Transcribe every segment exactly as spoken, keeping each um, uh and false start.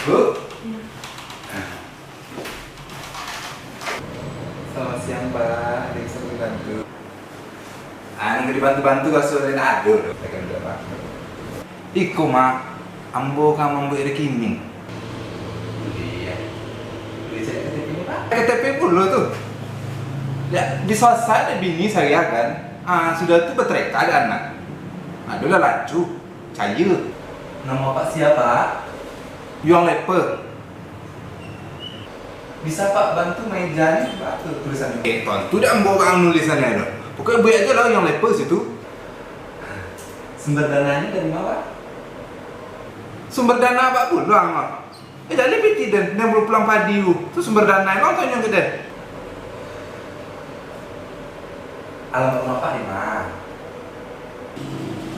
Bu? Selamat siang, Pak. Ada yang bisa kami bantu? Ah, nan ka dibantu-bantu asuransi ado. Silakan duduk, Pak. Iko, Mak, ambo ka mambuek rekening. Iyo. Buliah caliak K T P-nyo, Pak? K T P pulo tu. Yo, disasak dek bini sahari kan. Ah, sudah tu batareka dek anak. Ado lah lacu. Cayo. Namo Apak sia, Pak? Yuang Leper. Bisa Apak bantu maeja ni, Pak, tu tulisannyo? Eh, tantu dak ambo urang nulisannyo tu. Pokoknyo buek ajo lah Yuang Leper situ. Sumber dananyo dari ma, Pak? Sumber dana Apak pulang, Pak. Eh, jaleh pitih den, den baru pulang padi tu. Tu sumber dana lo tanyo ka den. Alamat rumah Apak di ma?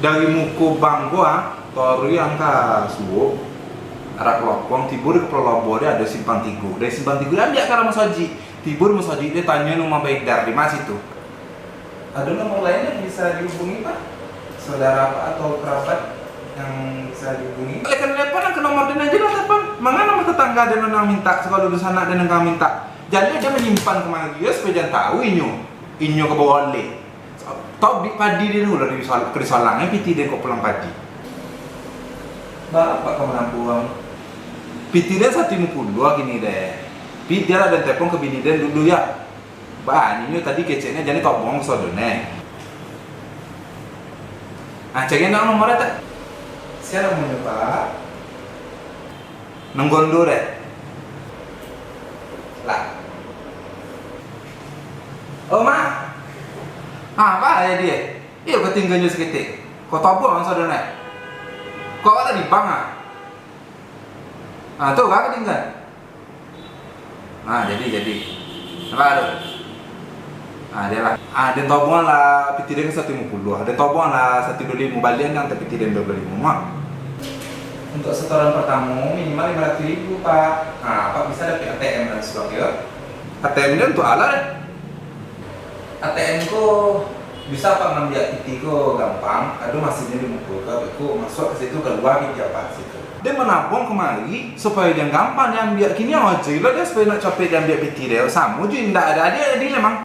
Dari muko bank ko, ah, taruih angka suok, arah Kelokuang, tibo di Kapalo Lobo, dek ado simpang tigo. Dari simpang tigo, dek ambiak ka arah masajik. Tibo di masajik, dek tanyo rumah Baidar, di ma situ. Ado nomor lain yang bisa dihubungi, Pak? Saudara Apak atau kerabat yang bisa dihubungi? Alehkan telepon, angka nomor den ajo lah telepon. Manga nomor tetangga den nan mintak, sagalo dunsanak den nan mintak. Jaleh den manyimpan kamari, yo, supayo jan tahu inyo, inyo ka bawa aleh. Tau bik padi den dulu lah ka disolang, eh, pitih den kok pulang padi. Bara Apak ka manampuang? Pitih den satu limo puluah kini deh. Pi, bialah den telepon ka bini den dulu, yo. Baa, inyo tadi keceknyo jan ditobong sodo neh. Ah, cari nan nomor tak? Sia namonyo, Pak? Nan gondo deh. Lah. Oh, Mak. Ah, baa jadi, eh? Iyo, katinggalan saketek. Kau tobong sodo neh. Kau awak tadi bang, ah? Ah, tu, kau katinggalan. Ah, jadi, jadi. Apo tu? Ah, dia lah. Ah, den tobong lah pitih den satu limo puluah. Den tobong lah satu duo limo, balian nan pitih den duo puluah limo mah. Untuk setoran pertamo minimal limo ratuih ribu, Pak. Ah, Apak bisa dapek A T M langsung yo. A T M den untuk alah deh. A T M ko bisa Apak ngambiak pitih ko gampang, ado masinnyo di muko ko, beko masuak ka situ, kalua pitih Apak situ. Den manabong kamari supayo jan gampang diambiak, kini ajo lah deh supayo nak capek diambiak pitih deh, samo jo indak ado, ado, ado memang.